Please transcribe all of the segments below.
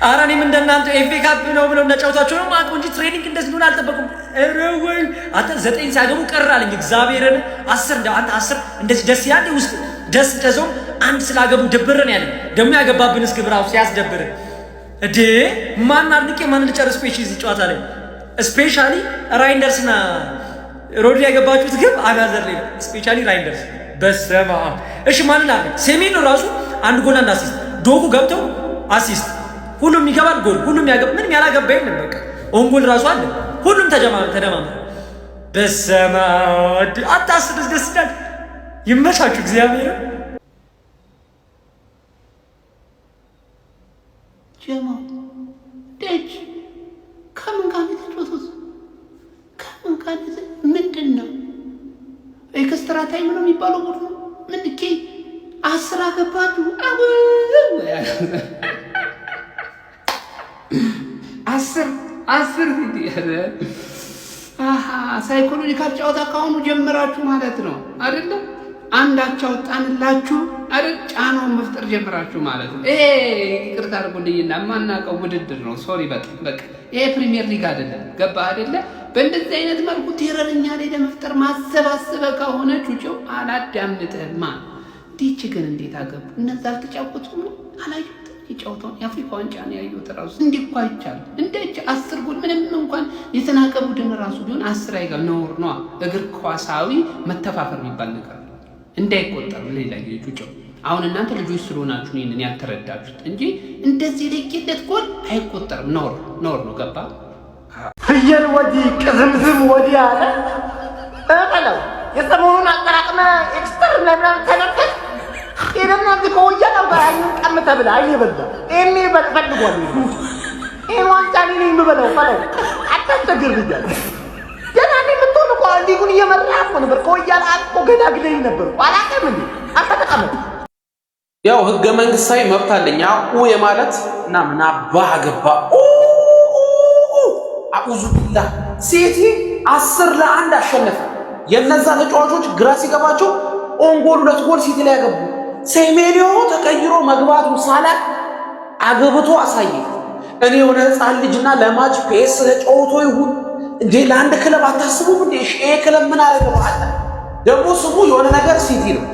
ኧረ እኔም እንደናንተ FA Cup ነው ብለው እንደጫወታቸው ነው ማቆ እንጂ training እንደዚህ እንደሆነ አልጠበቁም። ኧረ ወይ አንተ 9 ሲያገቡ ቀር አለኝ። እግዚአብሔርን 10 እንደ አንተ 10 እንደዚህ ደስ ይላል ውስጥ ደስ ተዞም አንድ ስላገቡ ድብርን ያለኝ ደግሞ ያገባብን እስከ ብራው ሲያስደብር እዴ ማን አድንቄ ማን ልጨርስ? ስፔሻሊ እዚህ ጨዋታ ላይ specially ራይንደርስና ሮድሪ ያገባችሁት ግብ another ላይ specially ራይንደርስ በሰማ እሺ፣ ማን ላድርግ? ሴሜንዮ ራሱ አንድ ጎል አንድ assist፣ ዶኩ ገብተው assist፣ ሁሉም ይገባል ጎል፣ ሁሉም ያገባ፣ ምንም ያላገባ የለም። በቃ own goal ራሱ አለ። ሁሉም ተደማመረ። በሰማ አታስደስ ደስ ይላል። ይመቻችሁ እግዚአብሔር። ጀማው ደጅ ከምን ጋር ነው የተጫወቱት? ከምን ጋር ምንድን ነው extra time ነው የሚባለው ቡድኑ? ምን ኬ 10 አገባችሁ? 10 10 psychological ጨዋታ ካሁኑ ጀምራችሁ ማለት ነው አይደለም? አንዳቻ ወጣንላችሁ አይደል? ጫናውን መፍጠር ጀምራችሁ ማለት ነው። ይሄ ይቅርታ አድርጉልኝና የማናውቀው ውድድር ነው። Sorry በጣም በቃ ይሄ ፕሪሚየር ሊግ አይደለም። ገባህ አይደለ? በእንደዚህ አይነት መልኩ terror እኛ ላይ ለመፍጠር ማሰባሰበ ከሆነ ጩጬው አላዳምጥህማ። እንዲች ግን እንዴት አገቡ? እነዛ አልተጫወቱም ነው አላየሁትም። የጨዋታውን የአፍሪካ ዋንጫ ነው ያየሁት። ራሱ እንዲህ እኮ አይቻልም። እንደ 10 ጎል ምንም እንኳን የተናቀ ቡድን ራሱ ቢሆን 10 አይገባም። ነውር ነዋ። እግር ኳሳዊ መተፋፈር የሚባል ነገር እንዳይቆጠር ሌላ ጊዜ ጩጬው። አሁን እናንተ ልጆች ስለሆናችሁ ይሄንን ያልተረዳችሁት እንጂ እንደዚህ ልኬለት ጎል አይቆጠርም። ነውር ነውር ነው። ገባ? ፍየል ወዲህ ቅዝምዝም ወዲህ አለ እበለው። የሰሞኑን አጠራቅመ ኤክስተር ላይ ምናምን ተነፈስ። ይሄንን እዚህ ከወያላው ጋር አይኑን ቀምተህ ብለህ አይኔ በላ ይሄኔ ፈልጓል። ይሄን ዋንጫ እኔ ነኝ የምበላው። በለው አታስቸግር ብያለሁ። ገና እኔ የምትሆን እኮ ሊጉን እየመራህ እኮ ነበር። ከወያላ እኮ ገላግለኝ ነበር እኮ። አላውቅም እንዴ አንተ ተቀመጥ። ያው ህገ መንግስታዊ መብት አለኝ አቁ የማለት እና ምን አባህ አገባ። አዑዙ ቢላህ ሲቲ 10-1 አሸነፈ። የነዛ ተጫዋቾች ግራ ሲገባቸው own goal 2 ጎል ሲቲ ላይ ያገቡ። ሴሜንዮ ተቀይሮ መግባቱ ሳላቅ አግብቶ አሳየ። እኔ የሆነ ህፃን ልጅና ለ match ፔስ ተጫውቶ ይሁን እንዴ ለአንድ ክለብ አታስቡም እንዴ? እሺ ይሄ ክለብ ምን አደረገ? ደግሞ ስሙ የሆነ ነገር ሲቲ ነው።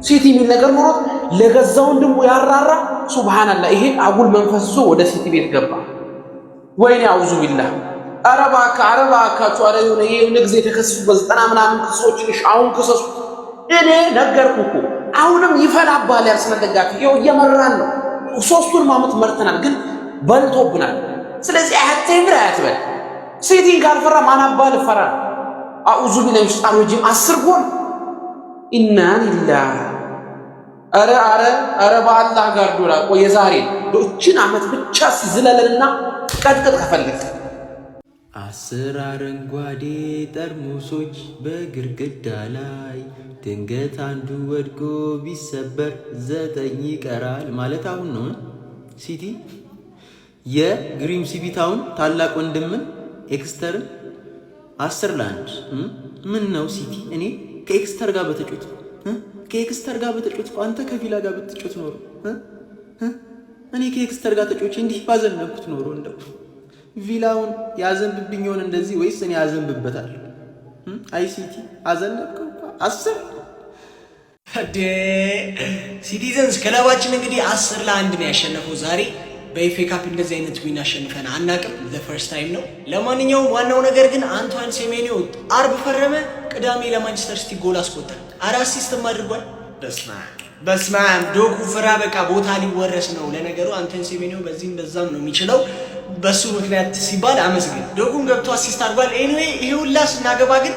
ሲቲ የሚል ነገር ኖሮት ለገዛ ወንድሙ ያራራ። ሱብሃንአላህ ይሄ አጉል መንፈስ ይዞ ወደ ሲቲ ቤት ገባ። ወይኔ አውዙ ቢላህ። ኧረ እባክህ ኧረ እባካችሁ ኧረ የሆነ የሆነ ጊዜ የተከሰሱበት 90 ምናምን ክሶችን እሺ አሁን ክሰሱ። እኔ ነገርኩህ እኮ አሁንም ይፈላባል ያርሰናል ደጋፊ። ይኸው እየመራን ነው። 3ቱን ዓመት መርተናል፣ ግን በልቶብናል። ስለዚህ አያቴምር አያትበል። ሲቲን ካልፈራ ማን አባ ልፈራ? አዑዙ ቢላሂ ሚነሽ ረጂም 10 ጎል ኢና ሊላህ። ኧረ ኧረ ኧረ በአላህ ጋርዶላ ቆይ የዛሬ እችን ዓመት ብቻ ሲዝለለንና ቀጥቅጥ ከፈለግ 10 አረንጓዴ ጠርሙሶች በግርግዳ ላይ ድንገት አንዱ ወድቆ ቢሰበር 9 ይቀራል ማለት አሁን ነው። ሲቲ የግሪምስቢ ታውን ታላቅ ወንድምን ኤክስተርን 10-1 ምን ነው ሲቲ? እኔ ከኤክስተር ጋር በተጮት ከኤክስተር ጋር በተጮት አንተ ከቪላ ጋር ብትጮት ኖሮ እኔ ከኤክስተር ጋር ተጮቼ እንዲህ ባዘነብኩት ኖሮ እንደው ቪላውን ያዘንብብኝ ይሆን እንደዚህ ወይስ እኔ አዘንብበታለሁ? አይ ሲቲ አዘነብከው እኮ 10 እንዴ ሲቲዘንስ ክለባችን እንግዲህ 10-1 ነው ያሸነፈው ዛሬ። በ FA Cup እንደዚህ አይነት win አሸንፈን አናቅም። The first time ነው። ለማንኛውም ዋናው ነገር ግን አንቷን ሴሜንዮ አርብ ፈረመ፣ ቅዳሜ ለማንቸስተር ሲቲ ጎል አስቆጠረ። አራት assist ም አድርጓል። በስመ አብ በስመ አብ ዶኩ ፍራ፣ በቃ ቦታ ሊወረስ ነው። ለነገሩ አንቷን ሴሜንዮ በዚህም በዛም ነው የሚችለው። በሱ ምክንያት ሲባል አመስግን። ዶኩም ገብቶ assist አድርጓል። Anyway ይሄ ሁላ ስናገባ ግን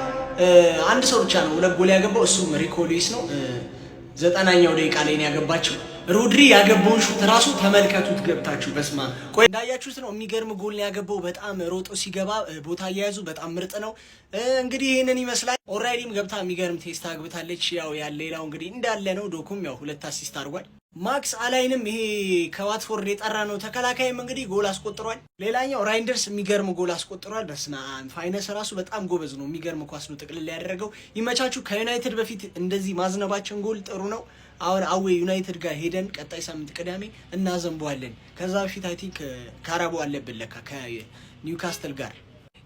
አንድ ሰው ብቻ ነው 2 ጎል ያገባው፣ እሱም ሪኮ ሉዊስ ነው። 90ኛው ደቂቃ ላይ ነው ያገባቸው። ሮድሪ ያገባውን shoot ራሱ ተመልከቱት ገብታችሁ። በስማ ቆይ እንዳያችሁት ነው። የሚገርም ጎል ነው ያገባው። በጣም ሮጦ ሲገባ ቦታ አያያዙ በጣም ምርጥ ነው። እንግዲህ ይሄንን ይመስላል። ኦራይሊም ገብታ የሚገርም ቴስት አግብታለች። ያው ያለ ሌላው እንግዲህ እንዳለ ነው። ዶኩም ያው 2 assist አድርጓል። ማክስ አላይንም ይሄ ከዋትፎርድ የጠራ ነው ተከላካይም እንግዲህ ጎል አስቆጥሯል። ሌላኛው ራይንደርስ የሚገርም ጎል አስቆጥሯል። በስመ አብ ፋይነስ ራሱ በጣም ጎበዝ ነው። የሚገርም ኳስ ነው ጥቅልል ያደረገው። ይመቻችሁ። ከዩናይትድ በፊት እንደዚህ ማዝነባችን ጎል ጥሩ ነው። አሁን away ዩናይትድ ጋር ሄደን ቀጣይ ሳምንት ቅዳሜ እናዘንበዋለን። ከዛ በፊት I think ካራቦ አለብን ለካ፣ ከኒውካስትል ጋር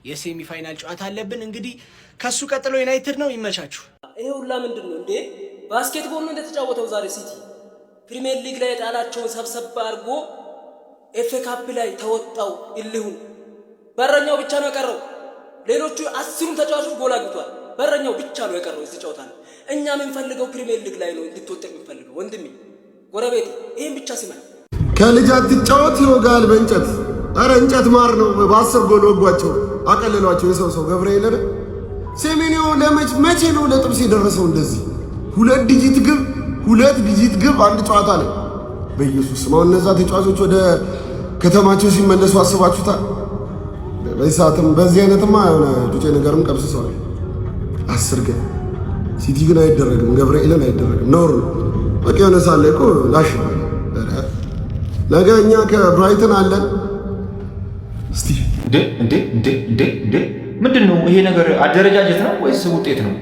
የ semi final ጨዋታ አለብን። እንግዲህ ከሱ ቀጥሎ ዩናይትድ ነው። ይመቻችሁ። ይሄ ሁላ ምንድን ነው እንዴ? Basketball ነው እንደተጫወተው ዛሬ ሲቲ። ፕሪሚየር ሊግ ላይ የጣላቸውን ሰብሰብ አድርጎ FA Cup ላይ ተወጣው እልሁን። በረኛው ብቻ ነው የቀረው። ሌሎቹ 10ሩም ተጫዋቾች ጎል አግብቷል። በረኛው ብቻ ነው የቀረው እዚህ ጨዋታ ላይ። እኛ የምንፈልገው ፕሪሚየር ሊግ ላይ ነው እንድትወጠቅ የምንፈልገው። ወንድሜ ጎረቤቴ፣ ይህን ብቻ ስማኝ። ከልጅ አትጫወት ይወጋል በእንጨት። አረ እንጨት ማር ነው። በ10 ጎል ወጓቸው፣ አቀለሏቸው። የሰው ሰው ገብርኤልን ሴሜኒዮ መቼ ነው ለጥብስ የደረሰው? እንደዚህ ሁለት digit ግብ፣ ሁለት digit ግብ አንድ ጨዋታ ላይ፣ በኢየሱስ ስም። አሁን እነዛ ተጫዋቾች ወደ ከተማቸው ሲመለሱ አስባችሁታል? በዚህ ሰዓትም በዚህ አይነትማ የሆነ ጩጬ ነገርም ቀብስሰዋል። 10 ግን ሲቲ ግን አይደረግም፣ ገብርኤልን አይደረግም፣ ነውር ነው። በቃ የሆነ ሰዓት ላይ እኮ ላሽ። ነገ እኛ ከብራይተን አለን። እስቲ እንዴ እንዴ እንዴ እንዴ እንዴ፣ ምንድን ነው ይሄ ነገር? አደረጃጀት ነው ወይስ ውጤት ነው?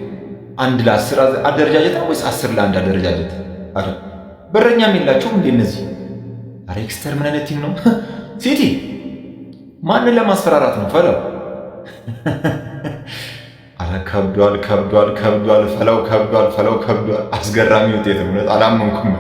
1 ለ10 አደረጃጀት ነው ወይስ 10 ለ1 አደረጃጀት? አረ በረኛም የላቸውም እንዴ እነዚህ? አረ ኤክስተር ምን አይነት team ነው? ሲቲ ማንን ለማስፈራራት ነው? ፈለው፣ አረ ከብዷል፣ ከብዷል፣ ከብዷል። ፈለው ከብዷል፣ ፈለው ከብዷል። አስገራሚ ውጤት ነው። አላመንኩም።